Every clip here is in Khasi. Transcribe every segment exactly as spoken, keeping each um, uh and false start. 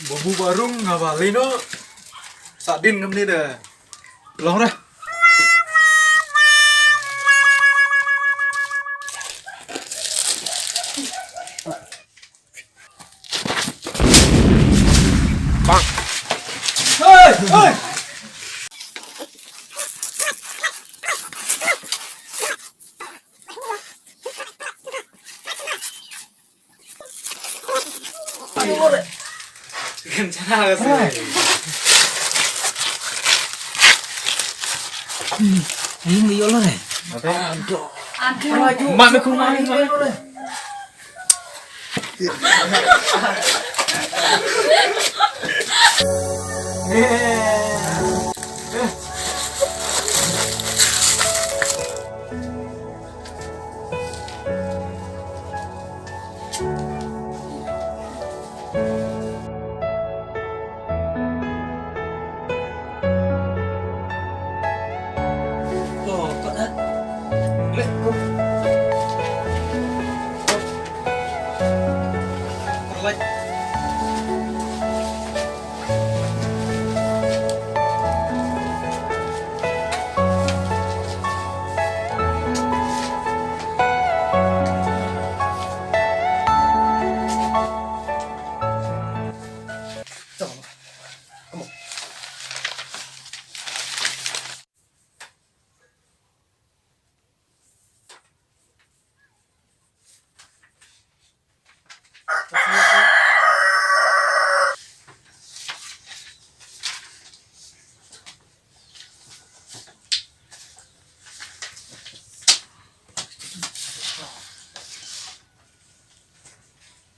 Babu barung nga ba lei noh. Sa din ngam ni de. Long re. Hei, hei. Kan cara sih. Ini mi yolo ne. Mama ku mama.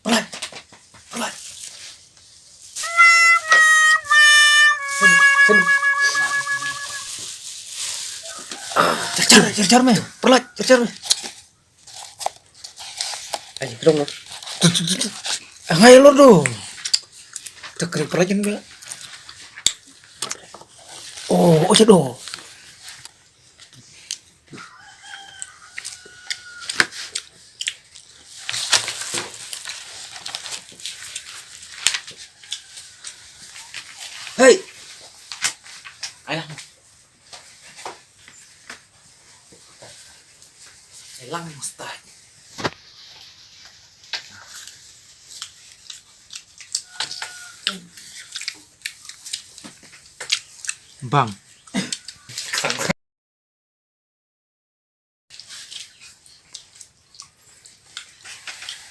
Pynlait. Pynlait. Sini, sini. Jar, jar, jar, jar me. Pynlait, jar, jar me. Ai, kdong lo. Tut, tut, tut, tut. Ah, ngai lo do. Takri pynlait kan ba. Oh, oh, sado. Hei. Ai lang. Ai lang mesti. Bang.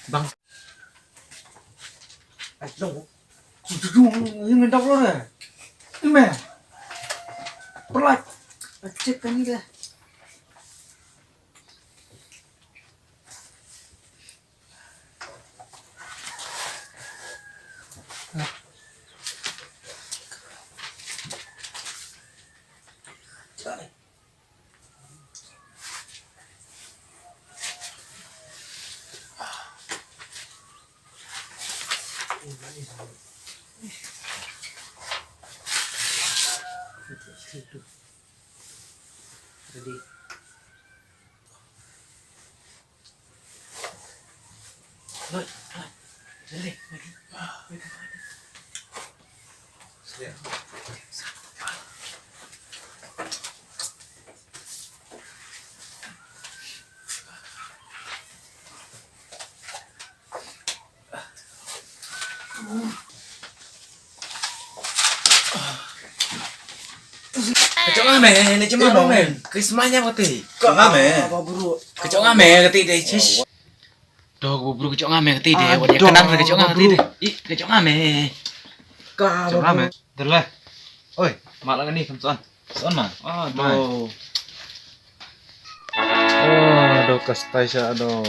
Bang. Ai, dong. Dong, ini ngendap lo deh. Ini. Pynlait. Cek kan ni deh. Ready. Kacok nga me, ni cuma no me. Krismas nya kati. Kacok nga me. Kacok nga me kati deh, sis. Doh, bubru kacok nga me kati deh. Wajah kanan kacok nga kati deh. Ih, kacok nga me. Kacok nga me. Dah lah. Oi, mak lah ni, kam son. Son ma. Ah, doh. Oh, doh, kastai sha, doh.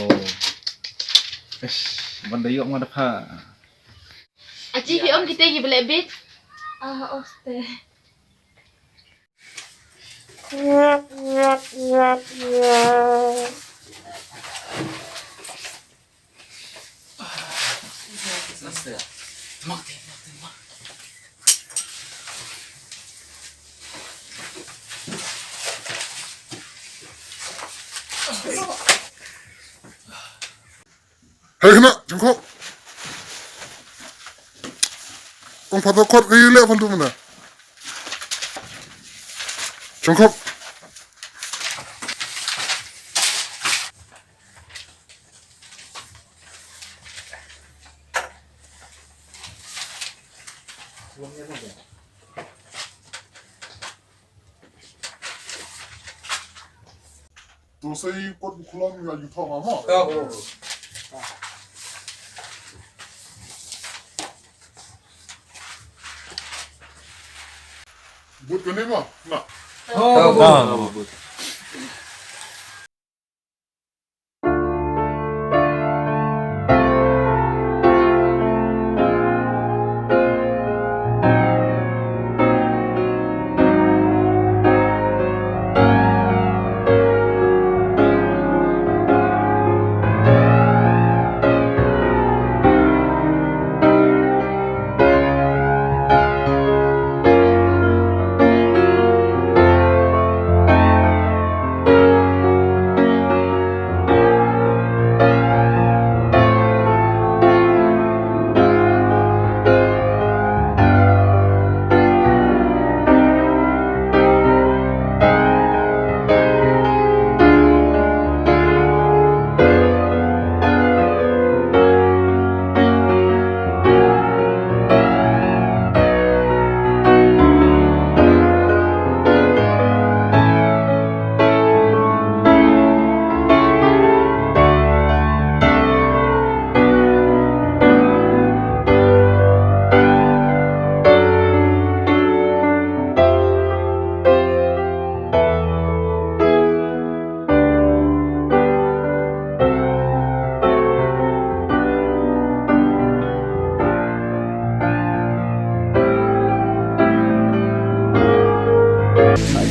Ish, ban da yok ma da pha. Aji hi om kita hi belek bit. Ah, oste. Hei, kena, jengkok. Phato kot ka yu le phantu mana. Chongkop. To sei kot bu khulom ïa yu thong amo. But kane ma na.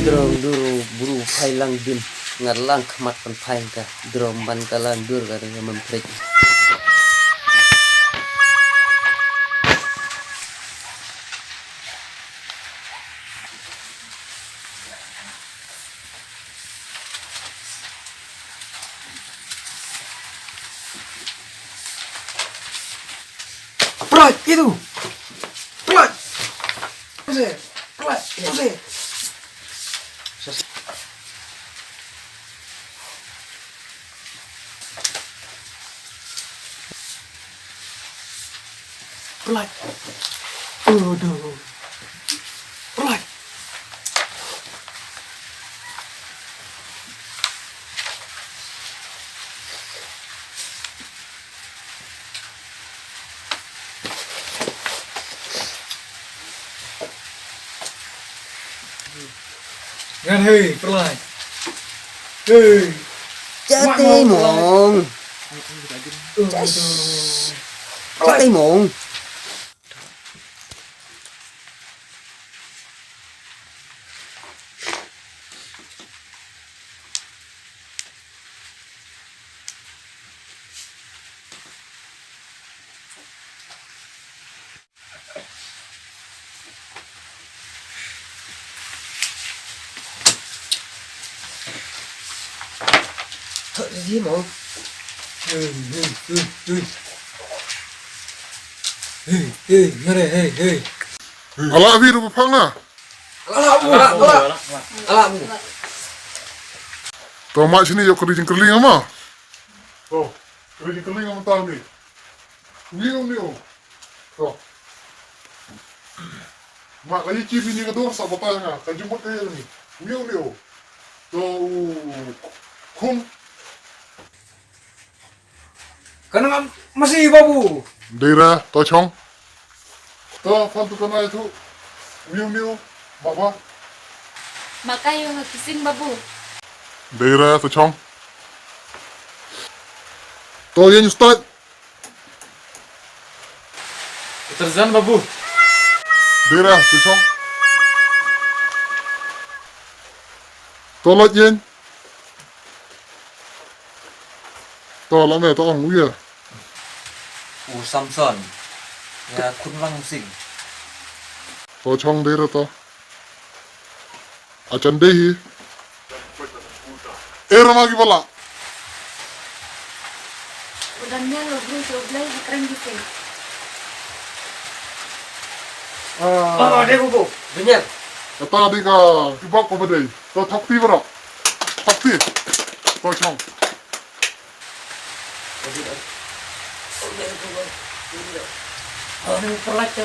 Drom dur bru phai lang din ngar lang khmat pan phai ka drom ban ka lang dur ka ding mem prik. Pelaik itu. Pelaik. Pelaik. Pelaik. Pelaik. Aduh. Pelaik. Ngan hei, Pelaik. Hei. Jati mong. Jati mong. Thoh ri mo. Hey, hey, hey. Hey, hey, mare, hey, hey. Ala abi rupa panga. Ala bu, ala, ala bu. To ma sini yo kri jing kri ama. To, kri jing kri ama tang ni. Ni ni. To. Ma ka yi ki bini ka dor sa batai nga ka jumut ka yi ni. Wiu wiu. To u khum. Ka nang masi babu. Dira to chong. To phantu ka nai tu. Wiu wiu. Baba. Ma ka yu nga kisin babu. Dira to chong. To yen start. Tarzan babu. Dira, tu chong. To laj yen. To la me to ong uya. U Samson. Ya khun lang sing. To chong dira to. Achan dei hi. Eh, rama ki bala. U Daniel u briew sha U Blei ha kren ki sing. Ah. Oh, dei bubu. Bener. Kata dei ka jubab ko bedei. To thok ti baroh. Thok ti. To chong. Oh, dei bubu. Oh, dei bubu.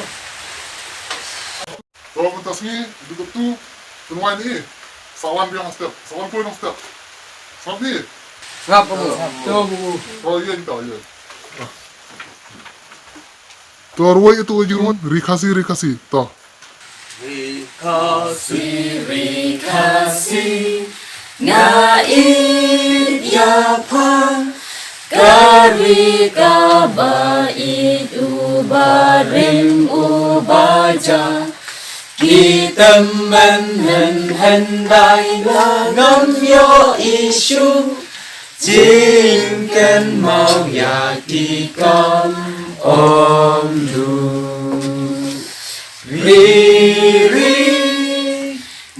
To mynta sngi, dei tu. Tynwai ni. Salam biang step. Salam pun step. Salam ni. Ngap bubu. To bubu. To ïa kita ïa. To ruwai itu jingruan, ri Khasi, ri Khasi. To. Ri Khasi, ri Khasi, nga ïeit ïa pha, ka ri kaba ïeit uba rim uba ja. Ki tymmen hynhyndai nga ngam ïohi shuh. Jingkynmaw ïa ki kam ong du. Ri ri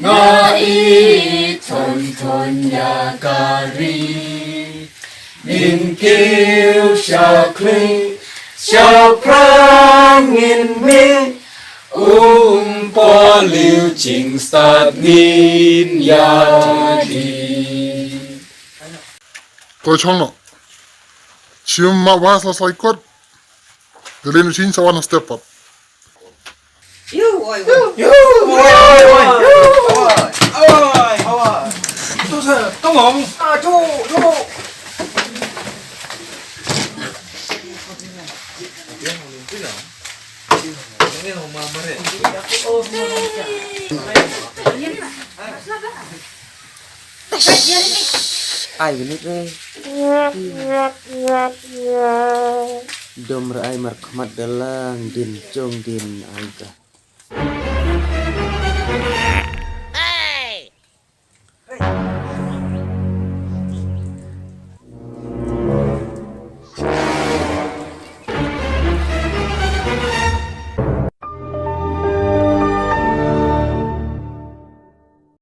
nga ïeit thon thon ïa ka ri. Ngin kiew sha khlieh sha phrang ngin mih. Um paliu jingstad ngin ïa di. To chong no. Chim ma wa sa sai kot. Delin chin sa wan step up. Yu oi oi. Yu oi oi. Oi oi. Tu sa tong ong. Ah tu tu. Ai minit re. Dom re ai mar khmat dalang din chong din ai ka.